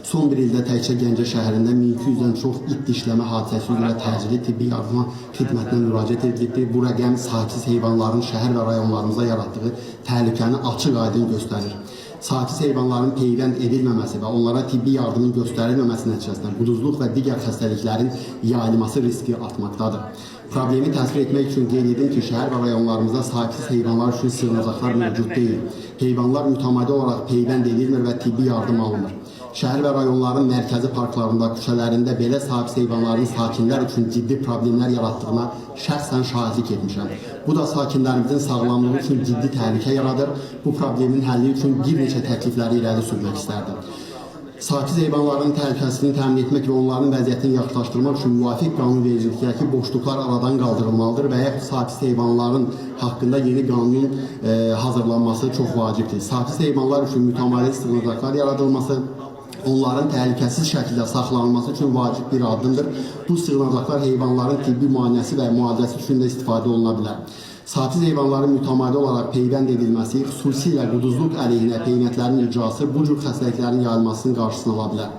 Son bir ildə təkcə Gəncə şəhərində 1200-dən çox it dişləmə hadisəsi üzrə təcili tibbi yardıma xidmətinə müraciət edilibdir. Bu rəqəm sahibsiz heyvanların şəhər və rayonlarımıza yaratdığı təhlükəni açıq-aydın göstərir. Sahibsiz heyvanların peyvənd edilməməsi və onlara tibbi yardımın göstərilməməsi nəticəsində quduzluq və digər xəstəliklərin yayılması riski artmaqdadır. Problemi təsvir etmək üçün qeyd edim ki, şəhər və rayonlarımızda sahibsiz heyvanlar üçün sığınacaqlar mövcud deyil. Heyvanlar mütəmadi olaraq peyvənd edilmir və tibbi yardım alınmır. Şəhər və rayonların mərkəzi parklarında, küçələrində belə sahibsiz heyvanların sakinlər üçün ciddi problemlər yaratdığına şəxsən şahidlik etmişəm. Bu da sakinlərimizin sağlamlığı üçün ciddi təhlükə yaradır. Bu problemin həlli üçün bir neçə təklifləri irəli sürmək istərdim. Sahibsiz heyvanların təhlükəsizliyini təmin etmək və onların vəziyyətini yaxşılaşdırmaq üçün müvafiq qanunvericilikdəki boşluqlar aradan qaldırılmalıdır və yaxud sahibsiz heyvanların haqqında yeni qanunun hazırlanması çox vacibdir. Sahibsiz heyvanlar üçün mütəmadi sığınacaqlar yaradılması onların təhlükəsiz şəkildə saxlanılması üçün vacib bir addımdır. Bu sığınacaqlar heyvanların tibbi müayinəsi və müalicəsi üçün də istifadə oluna bilər. Sahibsiz heyvanların mütəmadi olaraq peyvənd edilməsi, xüsusilə quduzluq əleyhinə peyvəndlərin icrası bu cür xəstəliklərin yayılmasının qarşısını ala bilər.